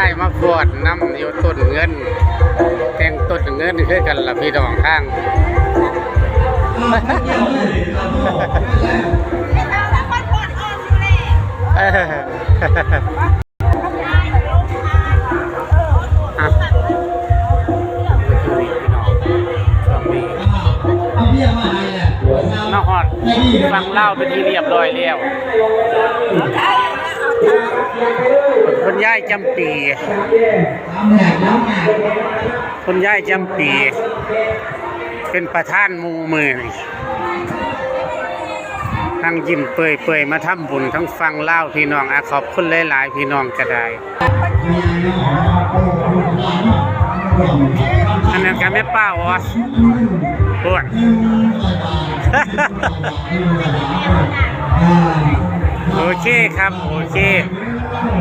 ອ້າຍມາຟ້ອນນຳຢູ່ຕົ້ນເງິນ ແຕ່ງຕົ້ນເງິນຄືກັນລະພີ່ນ້ອງທາງ ເອີ ອ່ະ ມາຮອດຝັ່ງລາວເປັນທີ່ຮຽບຮ້ອຍແລ້ວ ຄຸນຍາຍຈຳປີ ຄຸນຍາຍຈຳປີ ເປັນປະທານໝູ່ມື້ນີ້ ນັ່ງຍິ້ມເປື່ອຍໆ ມາທຳບຸນທາງຝັ່ງລາວພີ່ນ້ອງ ອາ ຂອບຄຸນຫຼາຍໆ ພີ່ນ້ອງກະໄດ້ ອັນນັ້ນກະແມ່ປ້າວະ ໂອ້ນ ໂອເຄຄັບ ໂອເຄ.